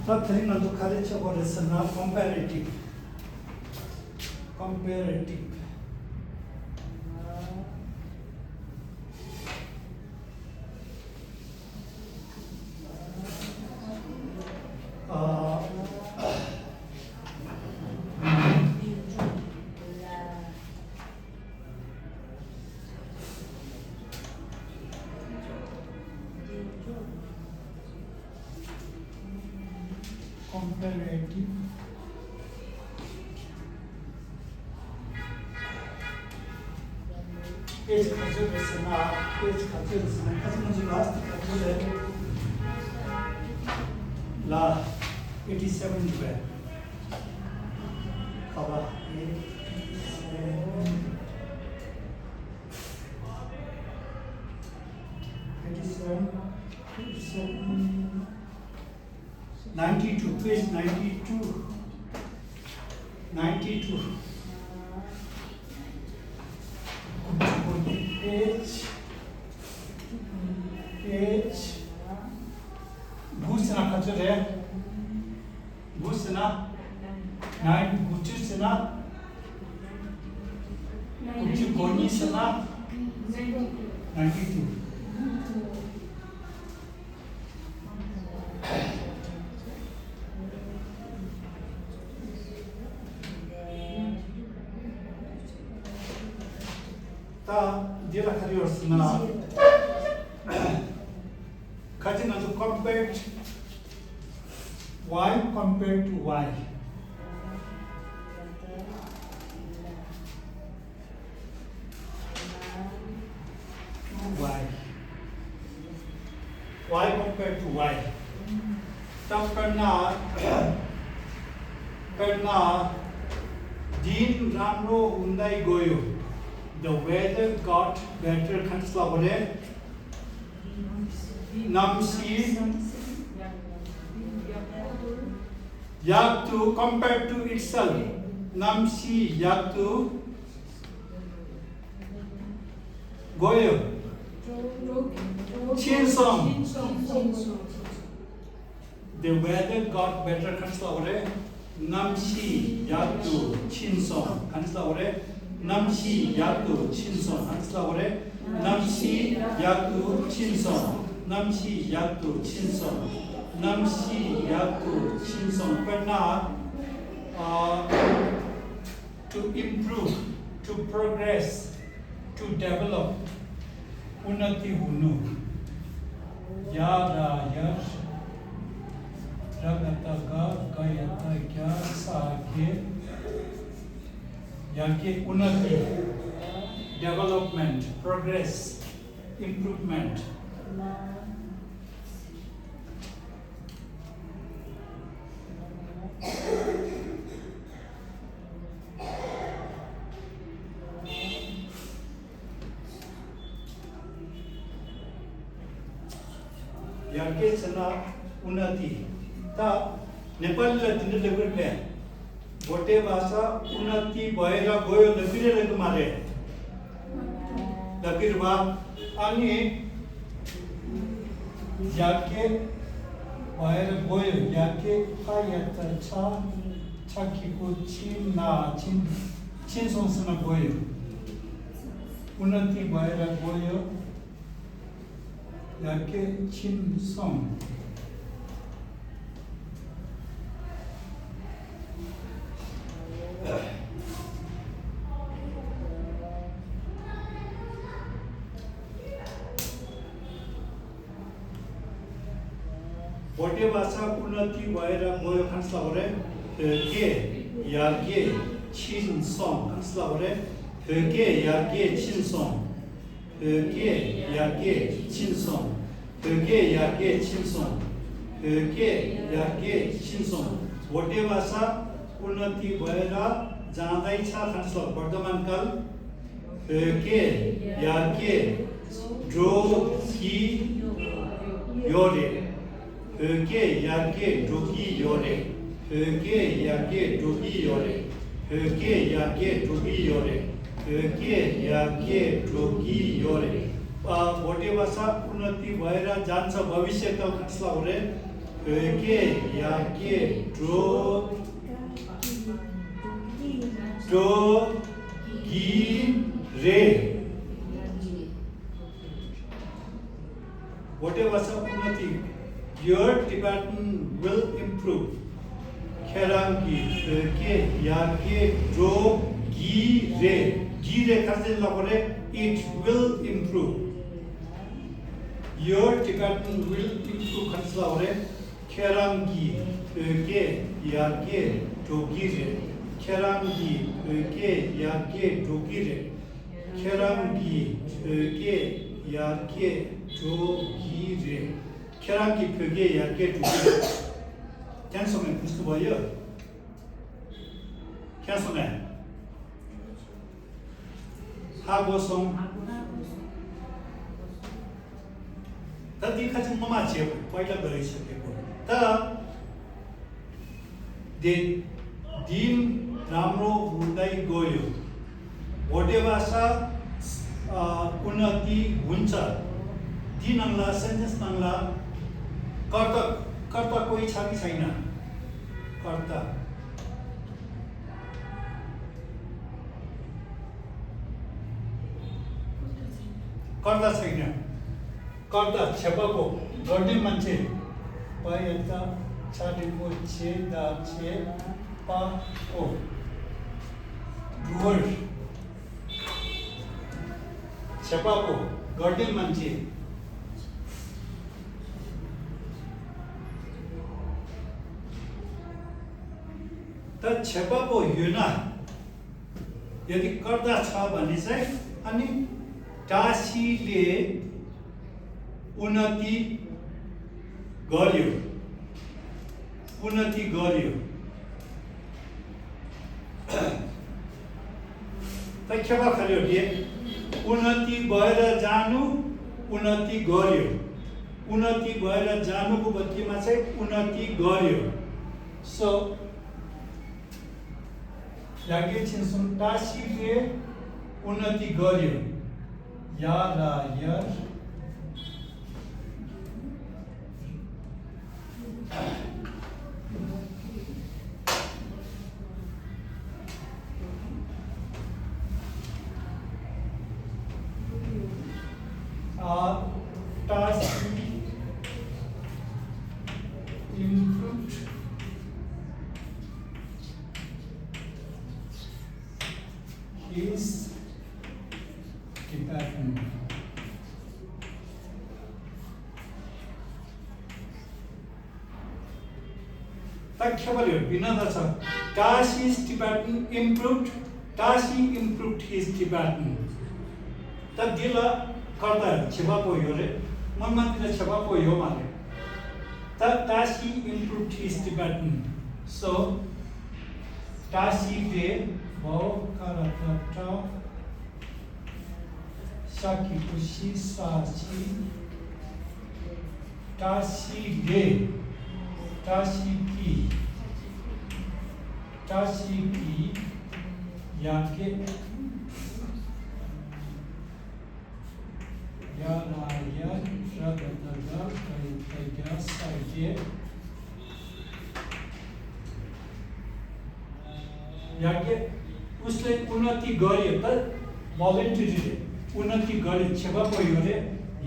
Tatrin na dukhare chakore sana comparative. Comparative. Page khajurasana, haziman ji last khajure la 87 pay खबर 92 page 92 page Gusana khajure Gusana 9 Guchusana Guchugonisana 92 ता दिरा खरियोर्सना Cutting to compare y compared to y. Y compared to y. तब करना दिन राम्रो हुँदै गयो. The weather got better. Kansla bole. Namsi Yaktu compared to itself. Namsi Yaktu Goyo Chinsong. The weather got better. Kansla bole. Namsi Yaktu Chinsong. Kansla bole. Namsi Yaktu Chinsong. Kansla bole. Namsi Yaktu Chinsong. Namsi Yaktu Chinsong. Namsi Yaktu Chinsong. Perna to improve, to progress, to develop. Unnati hunu. Yada yar. Ragata ga gayata kya saake. Yake unnati. Development, progress, improvement. Yake sana unnati. Ta Nepal la dinle level pe. Bote भाषा उन्नति भएर गयो लगिरहेको मारे. लगिरवा अनि याके भएर गयो याके आयत छाकीको छिनसोसँग गयो. उन्नति भएर गयो याके छिनसोङ. Bote भाषा उन्नति भएर गयो खान्सला भरे के याके छिनसोङ खान्सला भरे के याके छिनसोङ के याके छिनसोङ के याके छिनसोङ के याके छिनसोङ. बोटे भाषा उन्नति भएर जाँदैछ खान्सला वर्तमान काल के याके जो कि योरे के याके डोकी योरे के याके डोकी योरे के याके डोकी योरे के याके डोकी योरे. बोटे भाषा उन्नति भएर जान्छ भविष्यकाल खासला हो रे के या के ड्रो गी रे whatever unnati your department will improve kherangi ke ya ke ड्रो गी रे khazin labore it will improve your department will improve khazin labore kherangi ke ya ke ड्रो गी रे kherangi ke ya ke ड्रो गी रे kherangi ke ya ke ड्रो गी रे kherangi ke ya ke ड्रो गी रे tensomen kustu भयो tensomen 하고송 तति खजम ममा छे पहिला गरिसकेको त दिन राम्रो हुँदै गयो भोटे भाषा उन्नति हुन्छ दिनला सेन्टेन्स नंला कर्ता कोही छ कि छैन कर्ता कर्ता छैन कर्ता छेपाको गर्ने मान्छे पाएता छाडेको छे दा छे पा ओ डुवर छेपाको गर्ने मान्छे त छेपाको युना यदि कर्ता छ भने चाहिँ अनि टासीले उन्नति गर्यो त खेपा खल्यो के उन्नति भएर जानु उन्नति गर्यो उन्नति भएर जानुको बदलीमा चाहिँ उन्नति गर्यो सो यागे छिन्सुन टासीले उन्नति गर्यो या रा यर टासी improved his department तक्षबल्यो बिनादा छ Tashi's department improved his department त दिला कर्ता छेपाको यो रे मनमातिर छेपाको यो माले त Tashi improved his department so Tashi ले भाव करता साकी कुशी साची Tashi ले Tashi की याके या राया रगतगा करितगा साके याके उसले उन्नति गर्यो त भोलन्टरीले उन्नति गर्यो छेपा पयो रे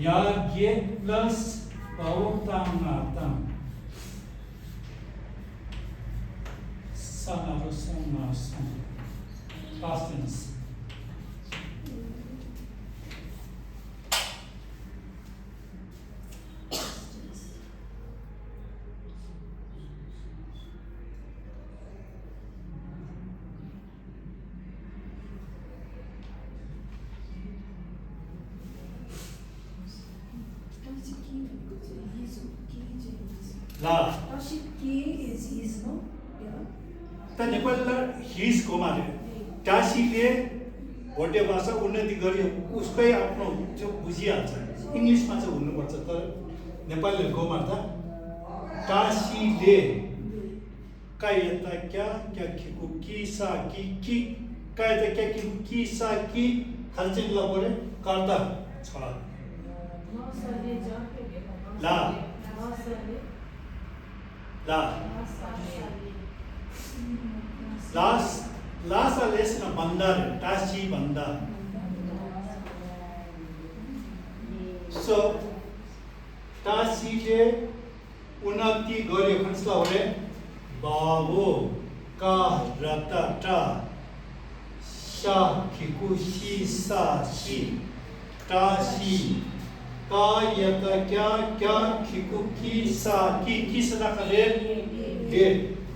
या गे plus भावताम Sana Sana past tense. La. Ki is his, no? Yeah. त नेपालमा हिज कोमाले टासीले भोटे भाषा उन्नति गर्यो उसकै आफ्नो जो बुझिहाल्छ इङ्ग्लिसमा चाहिँ हुनुपर्छ तर नेपालले गोमार्दा टासीले कायता क्या खिकु कि सा कि कायता क्या खिकु कि सा कि खल्चिङ लपरे कर्ता छ ला ला लास लेस न बंदर टासी बंदर सो टासीले उन्नति गर्यो खन्सला होले बाबो का रता टा शा खिकु शी सा शी टासी का यता क्या क्या खिकु की सा की सदा करे हे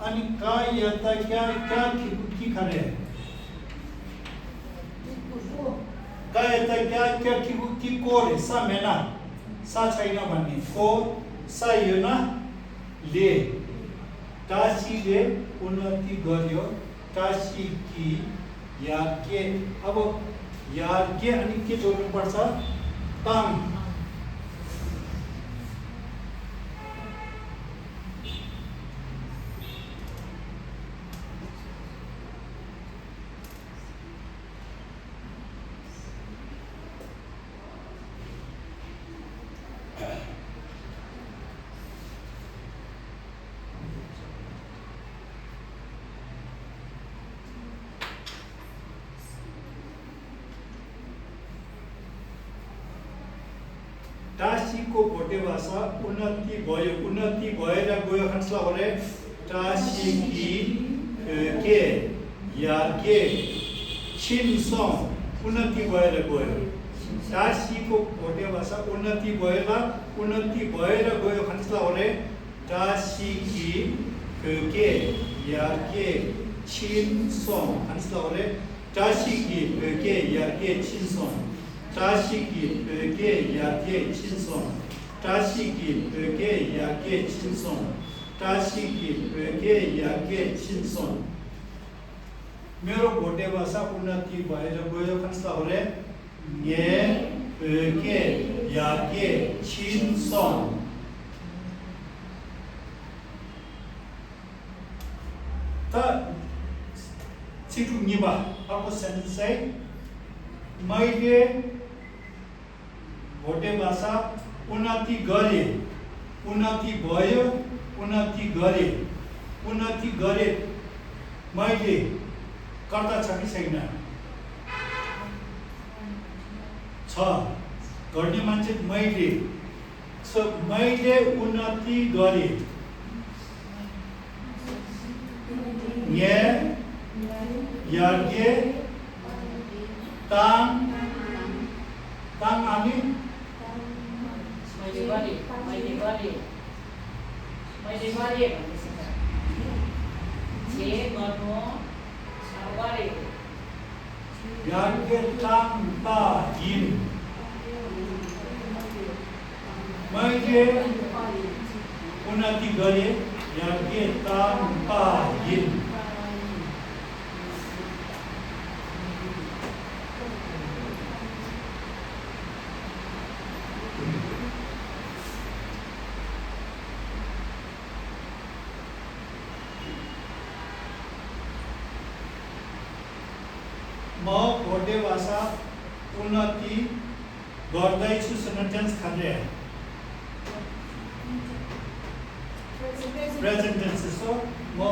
अनि का यता क्या क्या खिकु की करे का यता क्या क्या खिकु की कोरे सा मेना सा छैन भन्ने को सा यो न ले टासीले उन्नति गर्यो टासी की याके अब याके अनि के जोड्नु पर्छ ताम टासीको भोटे भाषा उन्नति भएर गयो खन्सला होले टासी की के याके छिनसों उन्नति भएर गयो टासीको भोटे भाषा उन्नति भएर गयो खन्सला होले टासी की के याके छिनसों खन्सला होले टासी की के याके छिनसों टासी की के याके छिनसों टासी की के याके छिनसों टासी की के याके छिनसों मेरो भोटे भाषा उन्नति भएर गयो खन्सला होले ये के याके छिनसों त छिटो निभा अर्को सेन्टेन्स चाहिँ मैले भोटे भाषा उन्नति गरे उन्नति भयो उन्नति गरे मैले कर्ता छ कि छैन छ गर्ने मान्छे मैले सो मैले उन्नति गरे याके ताङ हामी मैले गरे भन्दैछ जे गर्नु गरे याके ताङ ता हिन मैले उन्नति गरे याके ताङ ता हिन म भोटे भाषा उन्नति गर्दैछु सेन्टेन्स खाले प्रेजेन्ट टेन्स सो म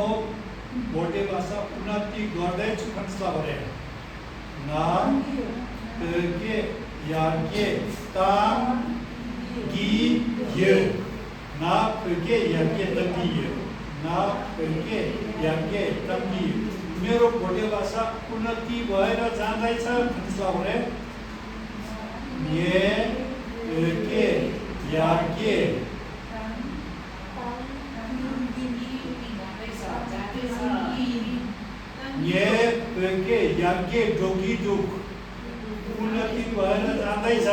भोटे भाषा उन्नति गर्दैछु खन्सला गरे ना के याके ताङ गी ये ना के याके तंगी ये ना के याके तंगी मेरो भोटे भाषा उन्नति भएर जाँदैछ खन्सला गरे ये के याके ये के याके डोगी दुख उन्नति भएर जाँदैछ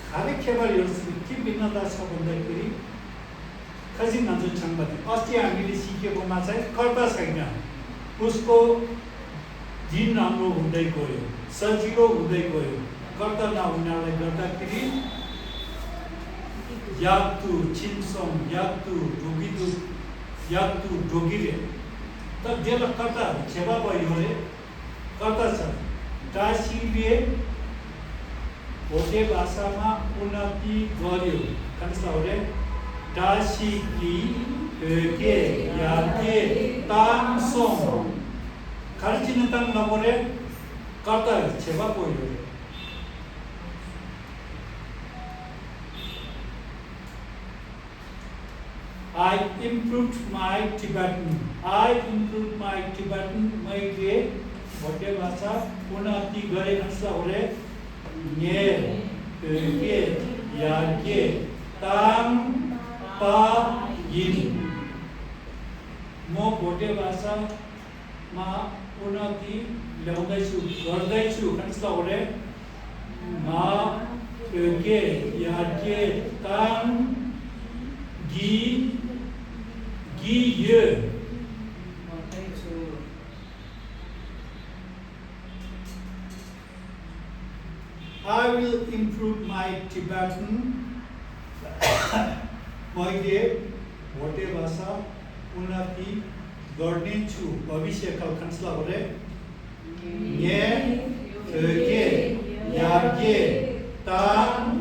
खाली केवल के भिन्नता छ भन्दाखेरि खजिन नजुन छङ्गति अस्ति हामीले सिकेकोमा चाहिँ कर्ता छैन उसको दिन राम्रो हुँदै गयो सजिलो हुँदै गयो कर्ता नहुनाले गर्दाखेरि यातु छिनसों यातु ढोगिरे त जेल कर्ता छेवा भयो रे कर्ता छ टासीले भोटे भाषामा उन्नति गर्यो खानसाउले टासिकी के याके ताङसोङ खारचिन ताङ नबोले कर्ता छेवा कोयो I improved my Tibetan. मैले भोटे भाषा उन्नति गरे खानसाउले ने के याके ताङ पा यिन म भोटे भाषामा उन्नति ल्याउँदैछु गर्दैछु खानसाउले मा के याके ताङ गी ये I will improve my Tibetan. मैले भोटे भाषा उन्नति गर्नेछु भविष्यकाल खानसाउले ने के याके ताङ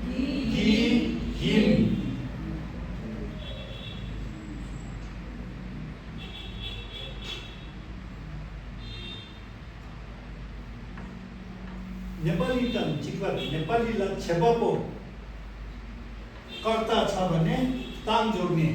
गी हिम नेपाली त जिक्वा नेपालीलाई छेपापो कर्ता छ भने ताङ जोड्ने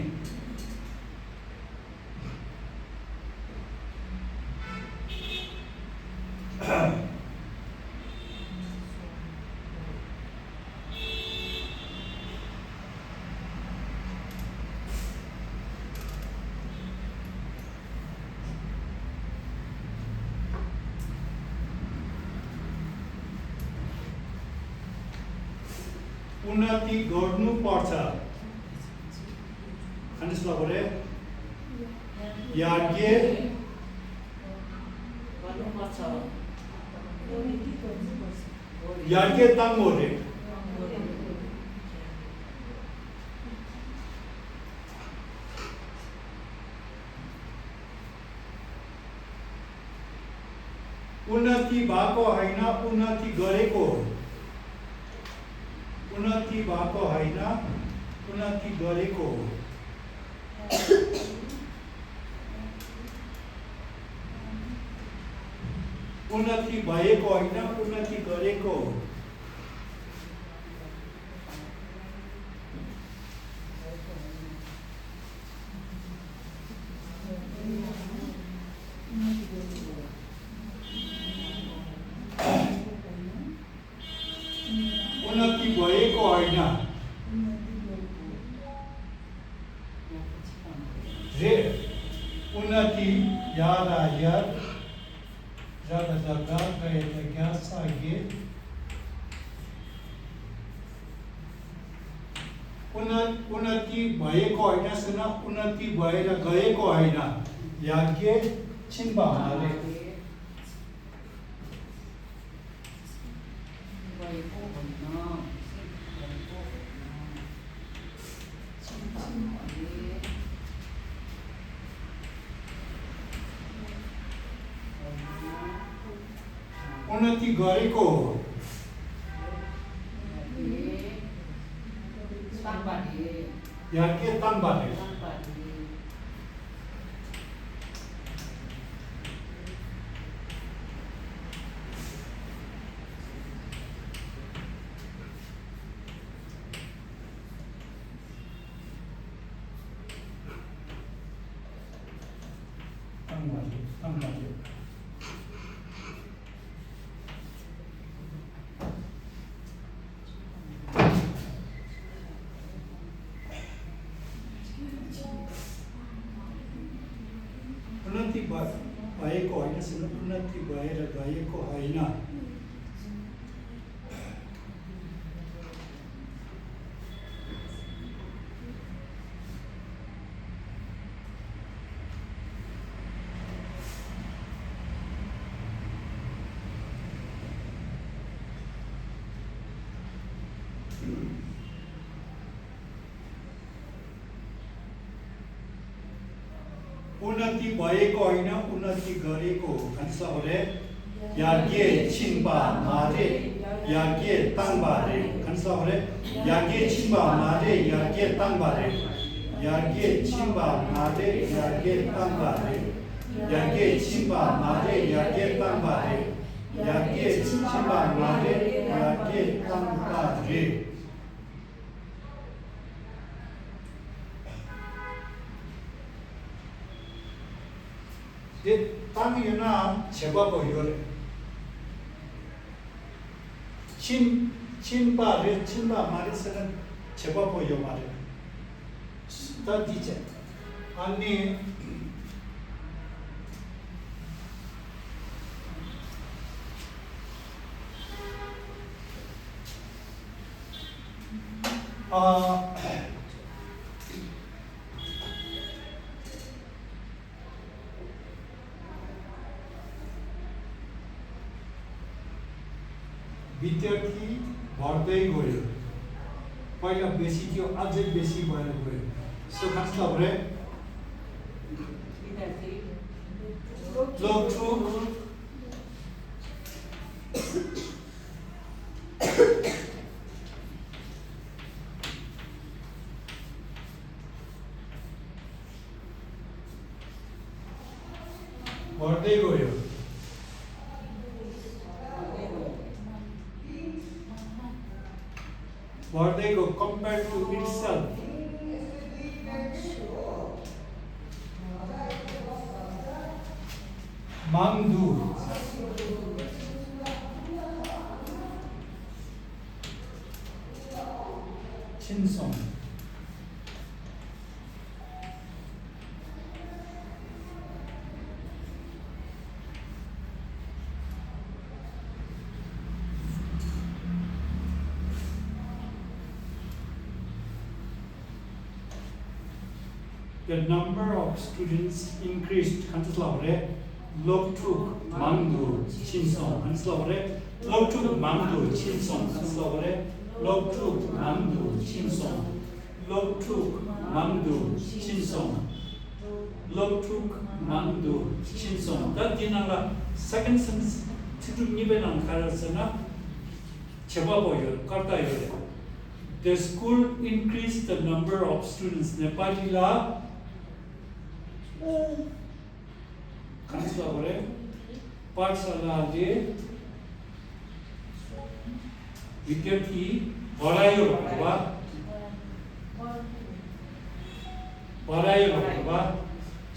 उन्नति गर्नुपर्छ खानसाउले याके याके ताङ बोले उन्नति भएको होइन उन्नति गरेको उन्नति भएको होइन उन्नति गरेको उन्नति भएको होइन उन्नति गरेको उन्नति भएको होइन रे उन्नति याद ज्यादा गए क्या सागे उन्नति भएको होइन सुन उन्नति भएर गएको होइन याज्ञ छिन्बा हाले उन्नति गरेको याज्ञ ताङबाले उन्नति भएको होइन सुन उन्नति भएर गएको होइन उन्नति भएको होइन उन्नति गरेको खानसाउले याज्ञ छिन्बा मारे 야게 땅바레 간슬라브레 야게 침바 마레 야게 땅바레 야게 침바 마레 야게 땅바레 야게 침바 마레 야게 땅바레 야게 침바 마레 야게 땅바레 데 땅이 유나 제바보 요래 침바레 침바 마레스는 제바보 요 마레 스타디제 아니 विद्यार्थी बढ्दै गयो पहिला बेसी थियो अझै बेसी भएर गयो सो खासले विद्यार्थी लोकथुक बढ्दै गयो बढ्दै गयो कम्पेयर टु इटसेल्फ मांगदु छिनसोङ The number of students increased. Kanslawre, Loktuk Mangdu Chinsong. Kanslawre, Loktuk Mangdu Chinsong. Kanslawre, Loktuk Mangdu Chinsong. Loktuk Mangdu Chinsong. Loktuk Mangdu Chinsong. That dinala second sentence to nibenang karasana chebaboyo kartayo. The school increased the number of students. Nepali la खासलाले पाठशालाले विद्यार्थी बढायो अथवा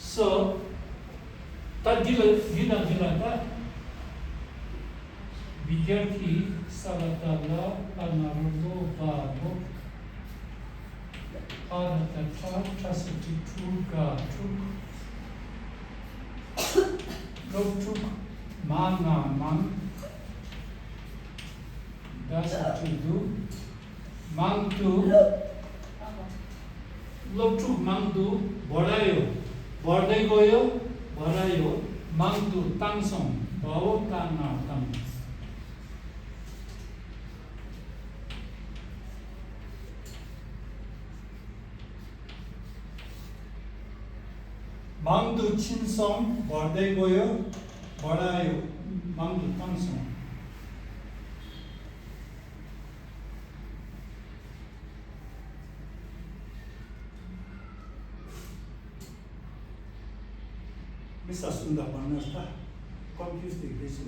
so दिला विद्यार्थी सालाताला पानारो बाबो आरता ट्रासटी टुका Loktuk mana mang das tudo mangdu Loktuk mangdu बढायो बढ्दै गयो बढायो mangdu tangsong bao tanga tang मांगदु छिनसोङ बढ्दै गयो बढायो मांगदु ताङसोङ मिसा सुन्दा भन्नुहोस् त कन्फ्युज देख्दैछु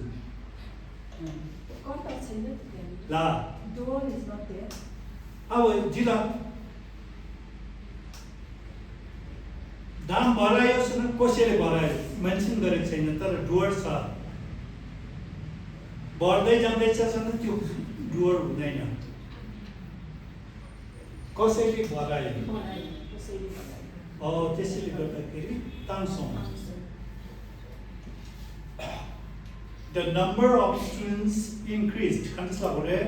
Kota छैन ला Door is not there. अब जिल्ला दाम बढायो सुन कसैले बढायो मेन्सन गरेको छैन तर डुवर छ बढ्दै जाँदैछ सुन त्यो डुवर हुँदैन कसैले बढायो त्यसैले गर्दाखेरि ताङसोङ The number of students increased. Kanslabore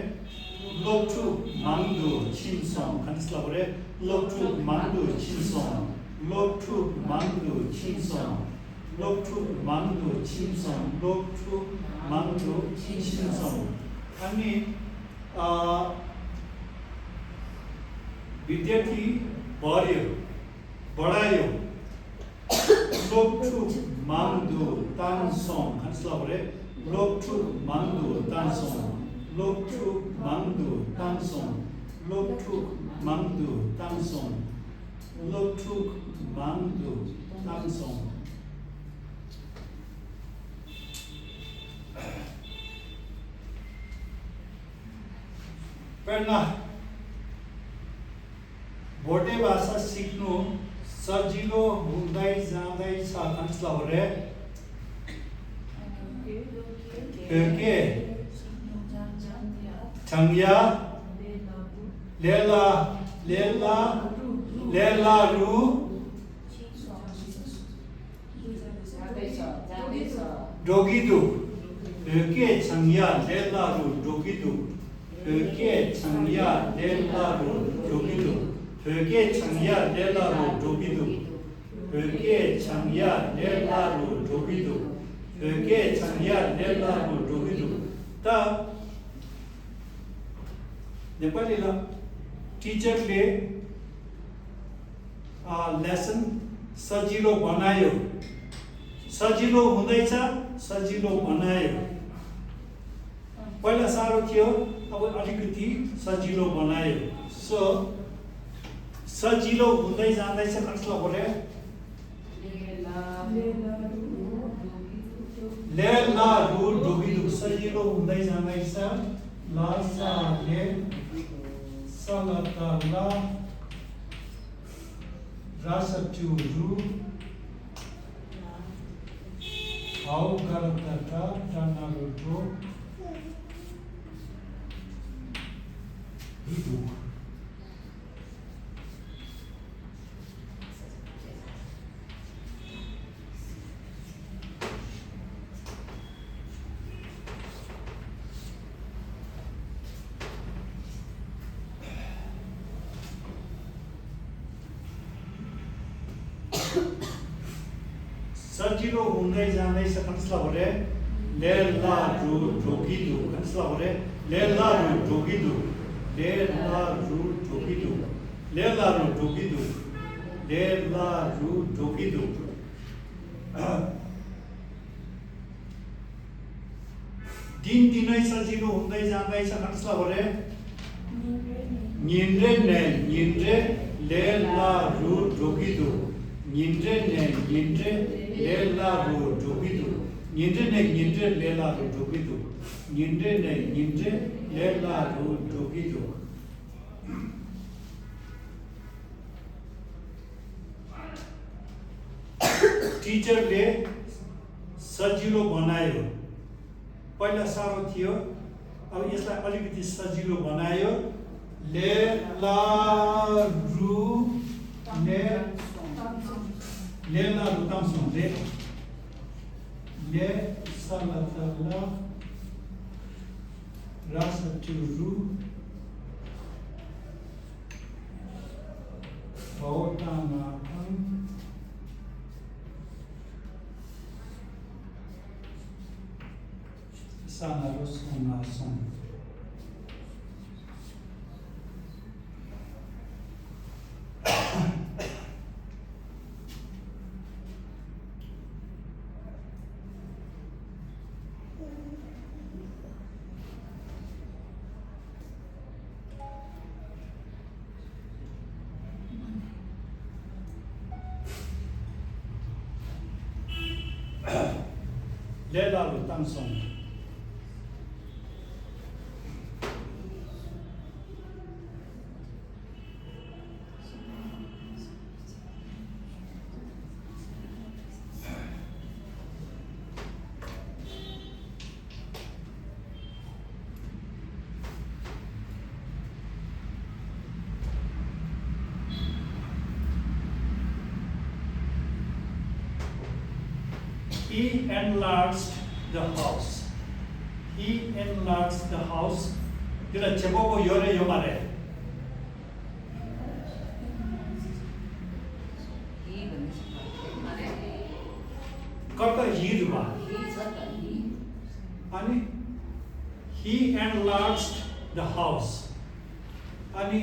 Loktuk Mangdu Chinsong. Kanslabore Loktuk Mangdu Chinsong. Loktuk Mangdu Chinsong. Loktuk Mangdu Chinsong. Loktuk Mangdu Chinsong. अनि विद्यार्थी बढायो Loktuk Mangdu Tangsong. Kanslabore Loktuk Mangdu Tangsong. loktuk mangdu tamson, loktuk mangdu tamson, loktuk mangdu tamson. Pernah भोटे भाषा सिक्नु सजिलो हुँदै जाँदैछ भन्नुलाई हो रे के छङ्या लेला लेला लेला रु डोगिदु के छङ्या लेला रु डोगिदु के छङ्या लेला रु डोगिदु के छङ्या लेला रु डोगिदु के छङ्या लेला रु डोगिदु के छङ्या लेला रु डोगिदु त नेपालीलाई टिचरले लेसन सजिलो बनायो सजिलो हुँदैछ सजिलो बनायो पहिला साह्रो थियो अब अलिकति सजिलो बनायो सो सजिलो हुँदै जाँदैछ कसलाई बोले लेला रु डोगिदु सजिलो हुँदै जाँदैछ ला सा ले सलतला रासटु रु हाउ गरतटा टनारु रो हिदु सजिलो हुँदै जाँदैछ कसलाई हो रे लेला रु डोगिदु कसलाई हो रे लेला रु डोगिदु लेला रु डोगिदु लेला रु डोगिदु लेला रु डोगिदु दिनै सजिलो हुँदै जाँदैछ कसलाई हो रे निन्द्रे लेला रु डोगिदु निन्द्रे लेला रु डोगिदु निन्द्रे लेला रु डोगिदु निन्द्रे लेला रु डोगिदु टिचरले सजिलो बनायो पहिला साह्रो थियो अब यसलाई अलिकति सजिलो बनायो लेला रु लेला रु तामसों ले सलतला रासटु रु भौटाना सानारो सोनासों लेला रु तामसों He enlarged the house. He enlarged the house. Dila chebobo yore yomare. Kata hirba. Ani he enlarged the house. Ani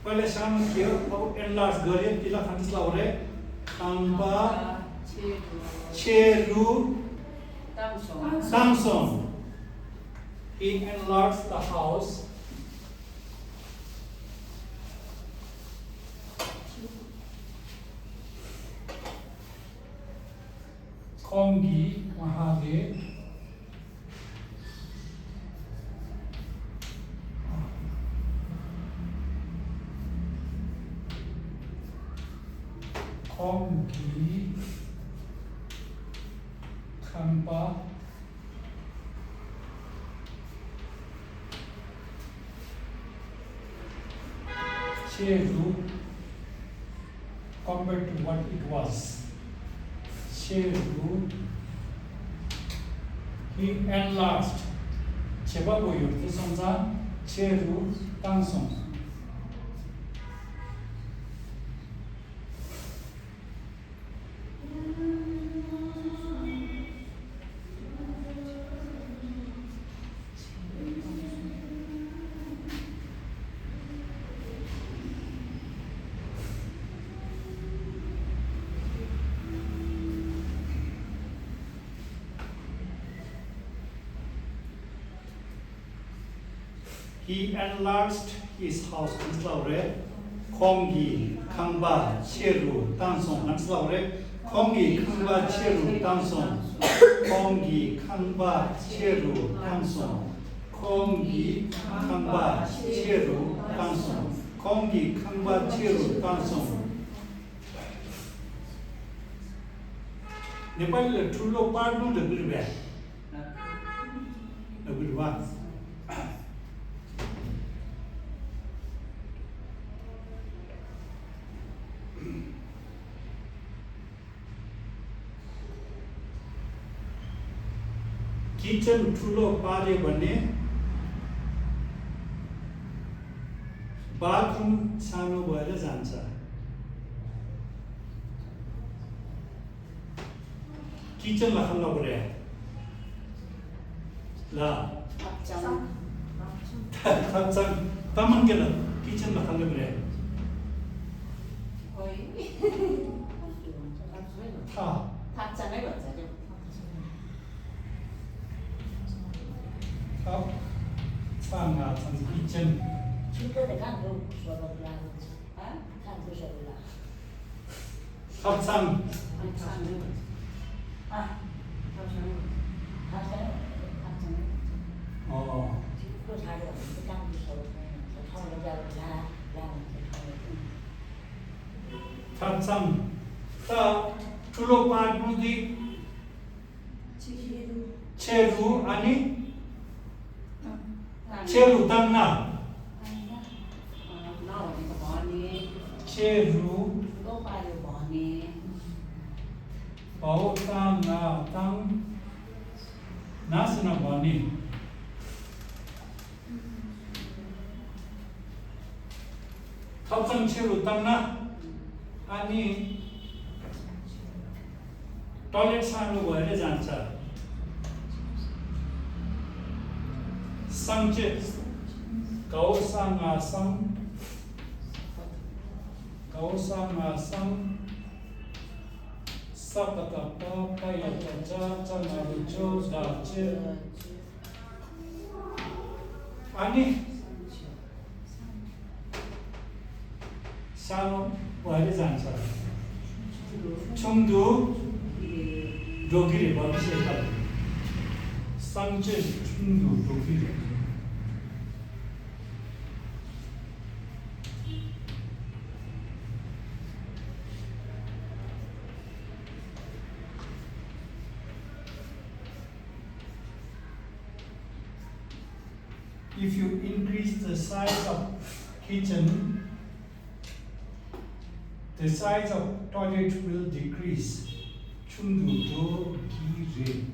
पहले सानो थियो अब enlarge गर्यो तिला खान्सला होरे ताम्बा छेरु तामसों He enlarged the house. कॉन्गी उहाँले कॉन्गी खम्बा Cheru compared to what it was. Cheru he enlarged. 제가 보여 대성사 체루 땅성. He enlarged his house. 한슬라우레 공기, 강바, 체루, 땅송. 한슬라우레 공기, 강바, 체루, 땅송. 공기, 강바, 체루, 땅송. 공기, 강바, 체루, 땅송. 공기, 강바, 체루, 땅송. नेपालीले ठुलो पार्नु त गुरुबा गुरुबा किचन ठुलो पार्यो भने बाथरुम सानो भएर जान्छ किचन लखन पऱ्यो ल थप्चङ तमन के किचन लखन पऱ्यो था 탑장을 넣자죠. 탑 상아 참 किचन 친구들 간도 수업을 하고 간도 수업을 하고 탑상 아 탑장 그 자료 그 간도 수업을 서로 자료 탑상 ता ठुलो पार्नुदी 체루 아니 체루 땅나 나오니까 뭐니? 체루 또 봐요 뭐니? 바오땅나 땅 나스나 뭐니 탑상 체루 땅나 아니 टॉयलेट सानो भएर जान्छ संचित गौसाङासङ सपतप पयतच चनरुचो दाचे अनि सानो भएर जान्छ छुङदु 독일의 범죄가 쌍제 중도 독일 If you increase the size of kitchen, the size of toilet will decrease. 충두도 기회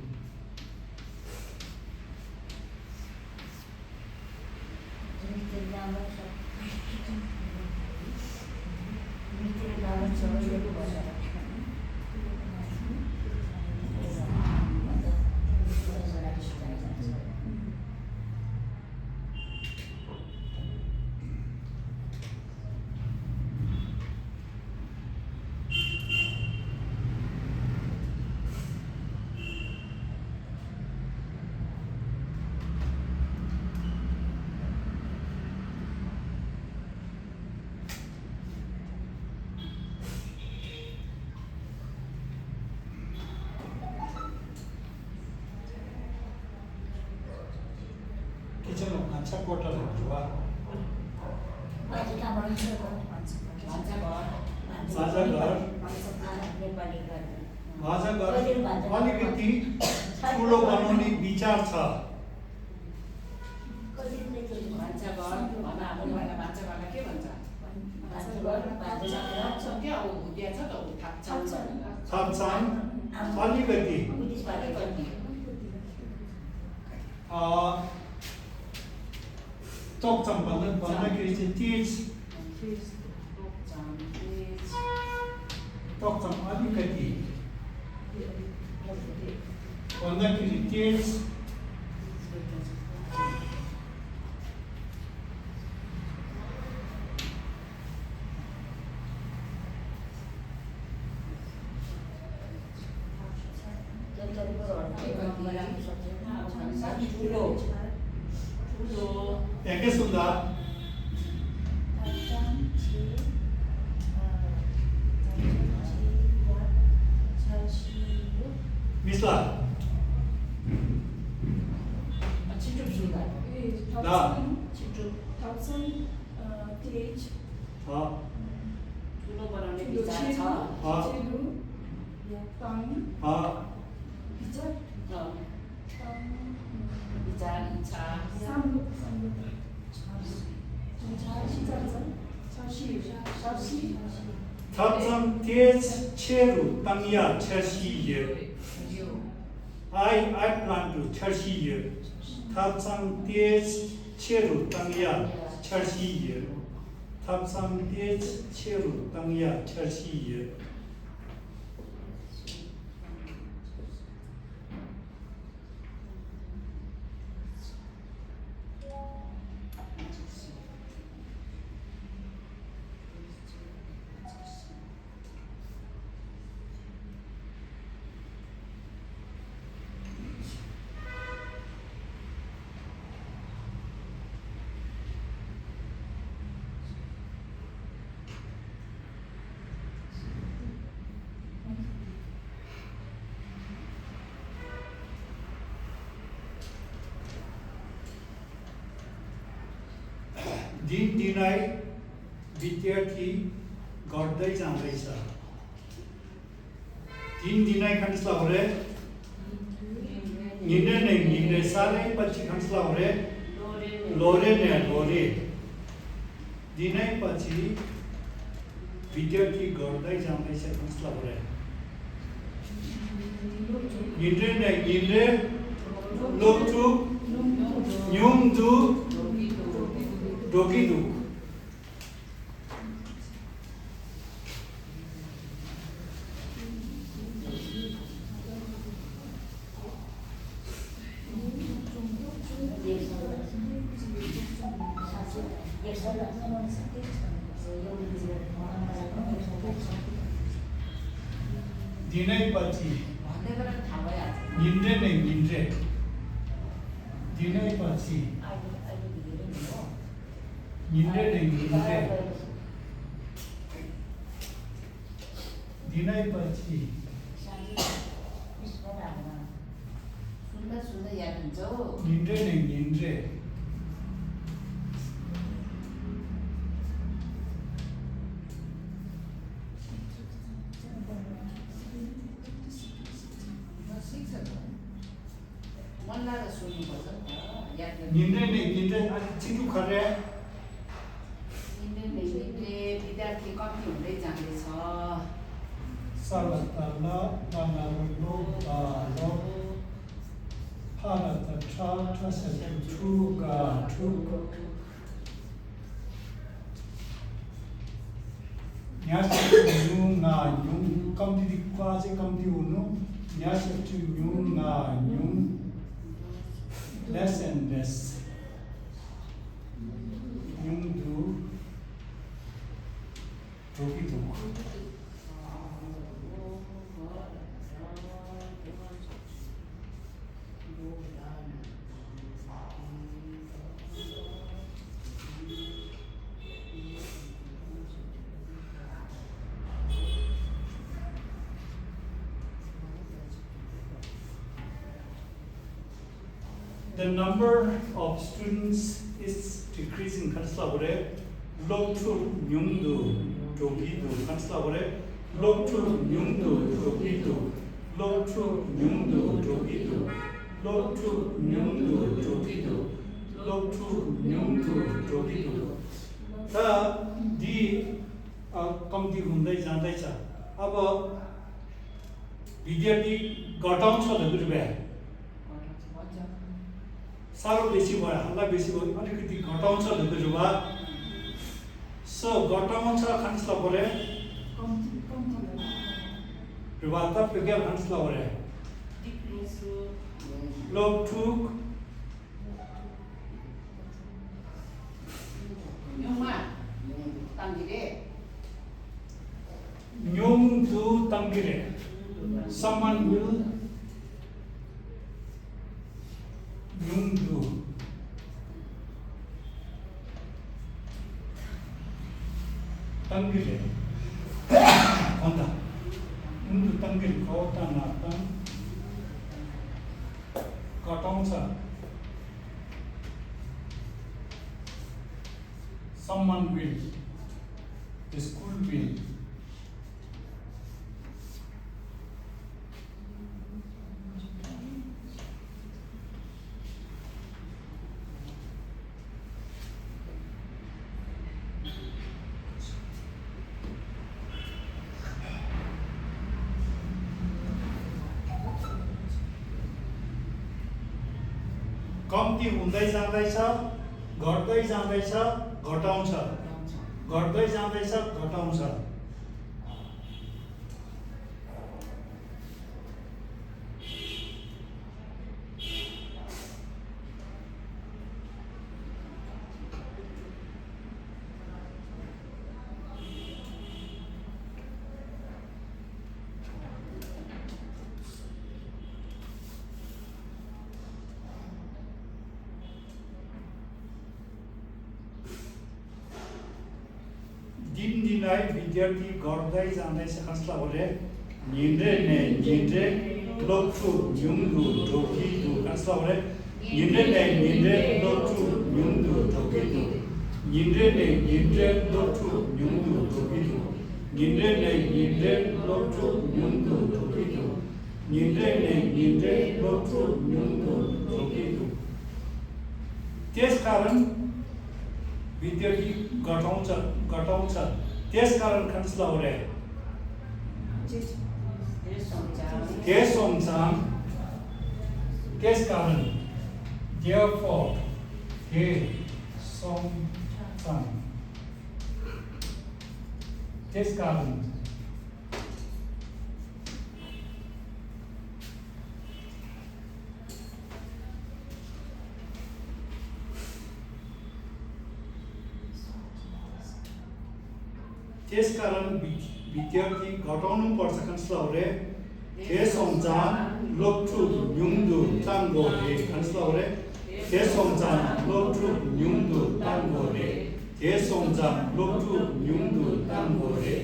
भान्सा कोठाहरू वा माथि कहाँबाट छ? भान्साघर भान्साघर नेपाली घर। भान्साघर अलिकति ठुलो बनाउने विचार छ। कतिले के भन्छ? भान्साघर भन हाम्रो घरमा भान्साघरलाई के भन्छ? भान्साघर छ क्या ऊ त्यहाँ छ त ऊ थाप्छाङ भनेर। थाप्छाङ अलिकति बुद्धिस्टबाट अलिकति। तोक्छाङ भन्दाखेरि चाहिँ तेज तोक्छाङ, तेज, तोक्छाङ अलिकति भन्दाखेरि तेज ठुलो ठुलो एकै सुन्दा मिसला छिटो सुन्दा छिटो ठुलो बनाउने विचार छ। विचार इच्छा थाप्छाङ तेज छेरु तंगया छर्सिये I plan to छर्सिये थाप्छाङ तेज छेरु तंगया छर्सिये थाप्छाङ तेज छेरु तंगया छर्सिये दिनदिनै विद्यार्थी घट्दै जाँदैछ। दिनदिनै खण्डसला हो रे निन्ने नै निन्ने सालै पछि खण्डसला हो रे लोरे ने लोरे दिनै पछि विद्यार्थी घट्दै जाँदैछ खण्डसला हो रे निन्ने नै निन्ने लोकचु न्युङदु डोकीदु दिनै पछि भन्दै गरेर थाहा भइहाल्छ। निन्द्रे नै निन्द्रे दिनै पछि निन्द्रे नै निन्द्रे दिनै पछि सुन्दा सुन्दा याद हुन्छ हौ। निन्द्रे नै निन्द्रे सिक्छ त। मन लागेर सुन्नुपर्छ नि त, याद गर्नु। निन्द्रे नै निन्द्रे अलिक छिटो खरे विद्यार्थी कम्ती हुँदै जाँदैछ। सालतला बानालो बालो भारत ठुगा ठुग न्यासटु न्युङा न्युङ कम्ती दिक्वा चाहिँ कम्ती हुनु न्यासटु न्युङा न्युङ less and less न्युङदु ढोकीदु The number of students is decreasing kanslabore loktu nyungdu jogidu kanslabore loktu nyungdu jogidu loktu nyungdu jogidu loktu nyungdu jogidu loktu nyungdu jogidu ta di कम्ती हुँदै जाँदैछ अब विद्यार्थी घटाउँछ रुपियाँ साह्रो बेसी भयो हल्ला बेसी भयो अलिकति घटाउँछ रुपियाँ सो घटाउँछ खान्सला परे रुपियाँ त पेके खान्सला परे लोक ठुक Nyungdu Tangire. Someone will Nyungdu. Tangire. Konda. Nyungdu Tangire kota natang. Katongsa. Someone will. The school will. कम्ती हुँदै जाँदैछ घट्दै जाँदैछ घटाउँछ घट्दै जाँदैछ घटाउँछ दिनदिनै विद्यार्थी गर्दै जाँदैछ कसला बोले निन्द्रे ने निन्द्रे लोकु न्युङदु ढोकिदु कसला बोले निन्द्रे ने निन्द्रे लोकु न्युङदु ढोकिदु निन्द्रे ने निन्द्रे लोकु न्युङदु ढोकिदु निन्द्रे ने निन्द्रे लोकु न्युङदु ढोकिदु निन्द्रे ने निन्द्रे लोकु न्युङदु ढोकिदु त्यसकारण विद्यार्थी घटाउँछ त्यसकारण खान्सला ओरे त्यसकारण therefore त्यसकारण त्यसकारण विद्यार्थी घटाउनु पर्छ खान्सलाउरे त्यसोमजान लोकु न्युङदु तांगोरे खान्सलाउरे त्यसोमजान लोकु न्युङदु तांगोरे त्यसोमजान लोकु न्युङदु तांगोरे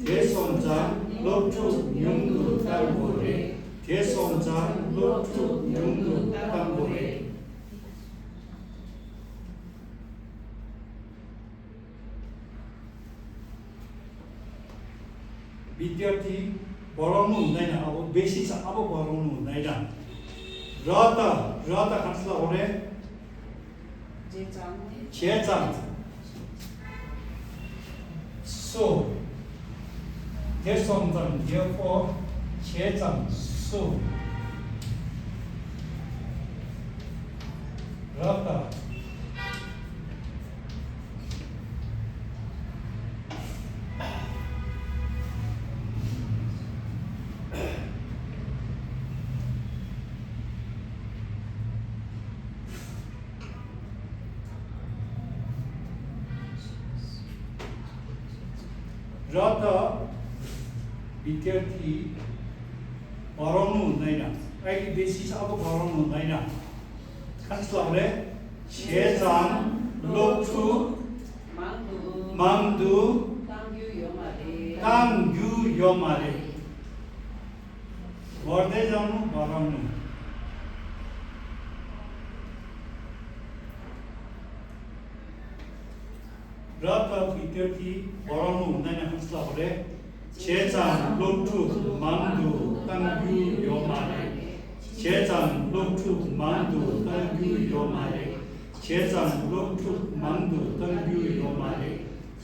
त्यसोमजान लोकु न्युङदु तांगोरे त्यसोमजान लोकु न्युङदु तांगोरे विद्यार्थी बढाउनु हुँदैन अब बेसी छ अब बढाउनु हुँदैन र त खान्सला ओरे छेचाङ सो त्यसोमजान therefore छेचाङ सो र त र त विद्यार्थी पढाउनु हुँदैन अहिले बेसी छ अब पढाउनु हुँदैन खान्सलाउरे छेचाङ लोकु माङदु तांगु योमारे बढ्दै जानु बढाउनु र त विद्यार्थी पढाउनु हुँदैन फुस्लाले छेचान लोकटु मान्दु तंगु यो मारे छेचान लोकटु मान्दु तंगु यो मारे छेचान लोकटु मान्दु तंगु यो मारे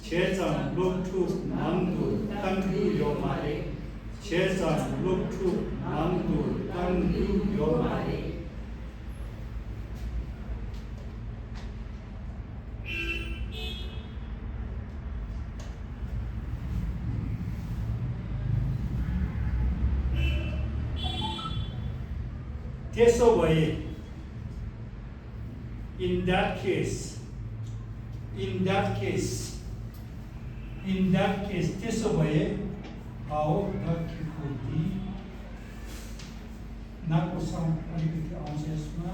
छेचान लोकटु मान्दु तंगु यो मारे छेचान लोकटु मान्दु तंगु यो मारे त्यसो भए in that case त्यसो भए how the difficulty Nako sound अलिकति आउँछ यसमा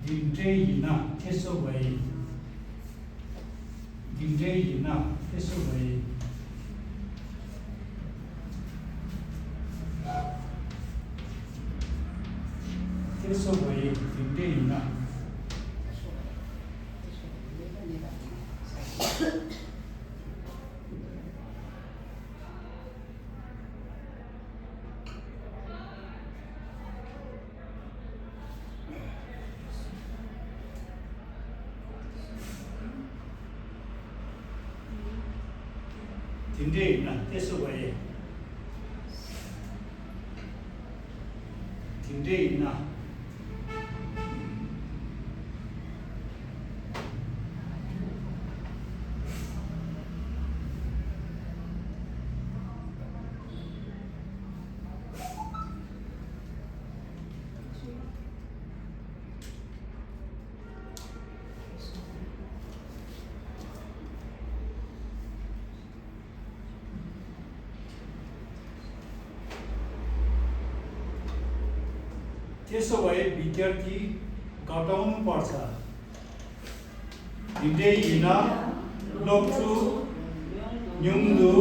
दिन्दैना त्यसो भए दिन्दैना त्यसो भए त्यसो भए दिन्दैना दिन्दैना त्यसो भए दिन्दैना त्यसो भए विद्यार्थी घटाउनु पर्छ दिन्दैना लोकटु न्युङदु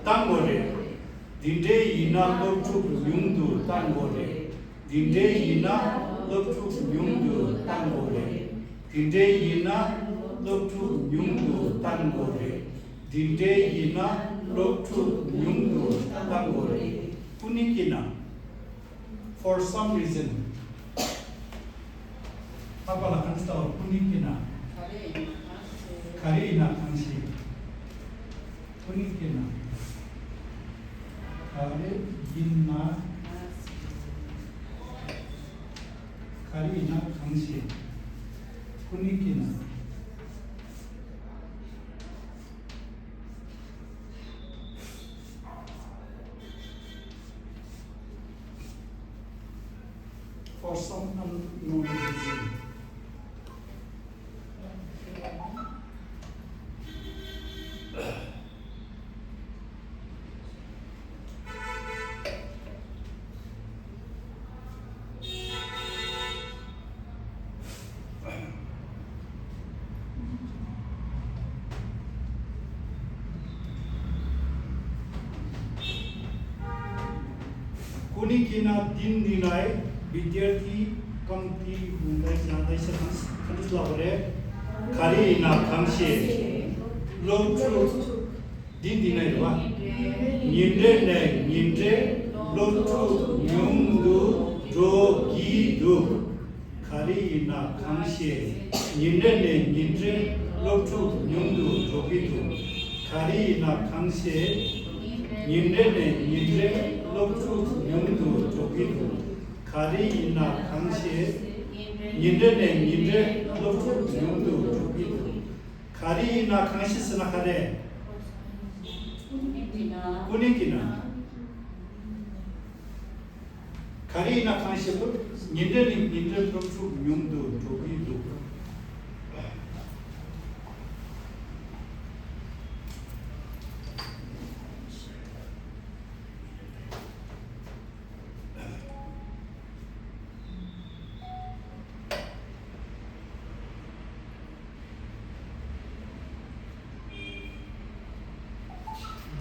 ताङ्गोले दिन्दैना लोकटु न्युङदु ताङ्गोले दिन्दैना लोकटु न्युङदु ताङ्गोले दिन्दैना लोकटु न्युङदु ताङ्गोले दिन्दैना लोकटु न्युङदु ताङ्गोले कुनै किन for some reason apalah kan tahu kunikina karina kansi kunikina karina kansi kunikina for some unknown reason. कुनै किन दिनदिनै विद्यार्थी कम्ती हुँदै जाँदैछ भने खारिना खांसे लोकटु दिनदिनै वा निन्द्रे लोकटु न्युङदु जोगिदु खारिना खांसे निन्द्रे लोकटु न्युङदु जोगिदु खारिना खांसे निन्द्रे लोकटु न्युङदु जोगिदु खारिना खांसे निन्द्रे लोकटु न्युङदु जोगिदु खारिना खांसे सनाखारे कुनै किन खारिना खांसे निन्द्रे लोकटु न्युङदु जोगिदु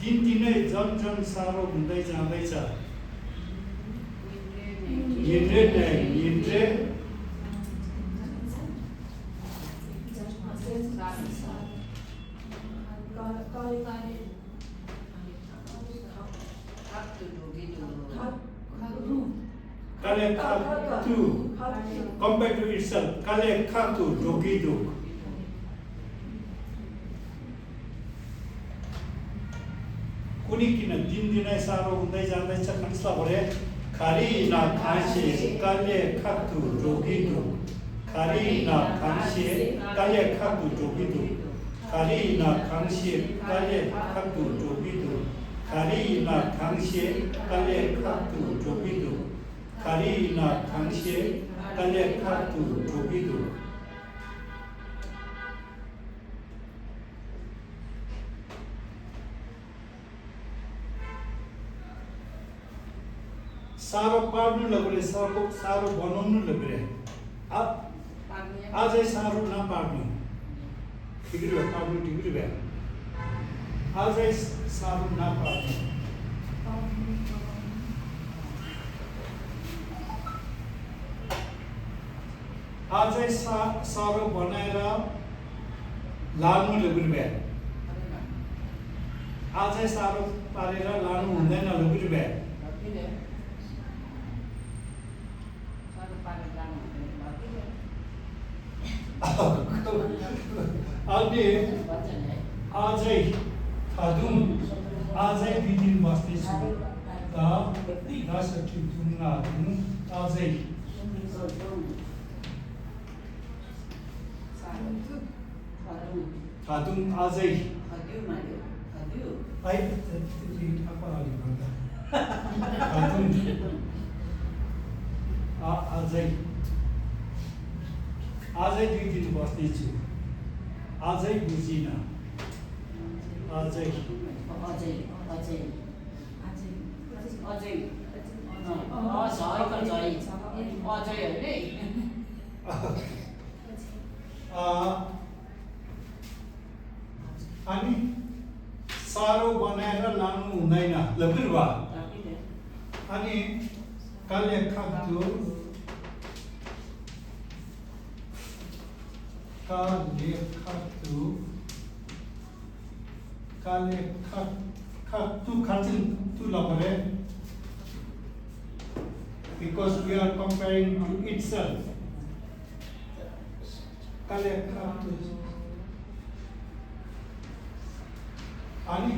दिनदिनै झन् साह्रो हुँदै जाँदैछ निन्द्रे 카투 도기도. kale khatu compared to itself kale khatu jogidu कुनी किन दिन दिनै सारो हुँदै जाँदैछ खन्सला भरे खारी ना खांसे काले खातु जोगिदु खारी ना खांसे काले खातु जोगिदु खारी ना खांसे काले खातु जोगिदु खारी ना खांसे काले खातु जोगिदु खारी ना खांसे काले खातु जोगिदु सारो पाड्नु लगरे सारो बनाउनु लगरे आजै सारो नपाड्नु डिग्री भए पाड्नु डिग्री भए आजै सारो नपाड्नु आजै सारो बनाएर लानु लगरे भए आजै सारो पारेर लानु हुँदैन लगरे भए अहिले आजै खादुम आजै बिदिन बस्दैछु त दसटी दुङ्गा आजै खादुम आजै ai apa lagi bangga खादुम आजै दुई दिन बस्दैछु आजै बुझिन आजै अनि सारो बनाएर लानु हुँदैन लबिर भा अनि काले खाद्यो काले खातु खातिन tu labare because we are comparing to itself काले खातु ani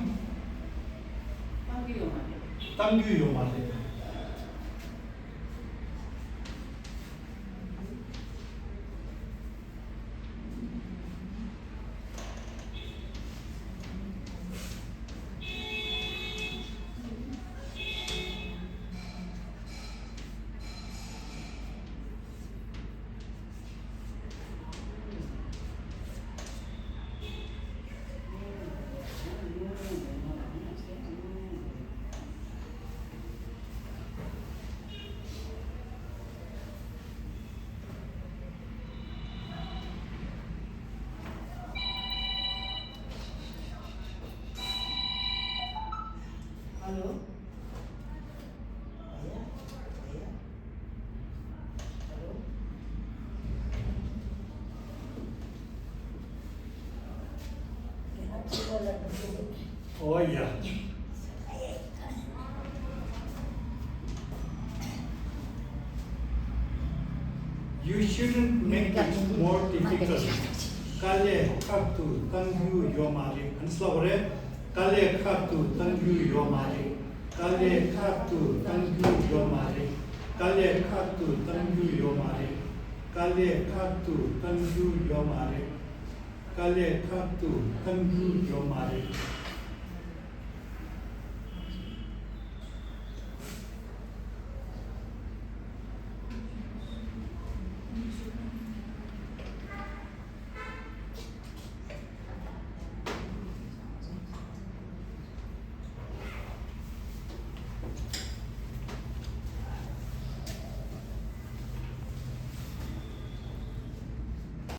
tangyu mate Hello? oh yeah you shouldn't make it more difficult kale khatu tangyu yomare anslore kale khatu tangyu yomare kale khatu tangyu yomare kale khatu tangyu yomare kale khatu tangyu yomare kale khatu tangyu yomare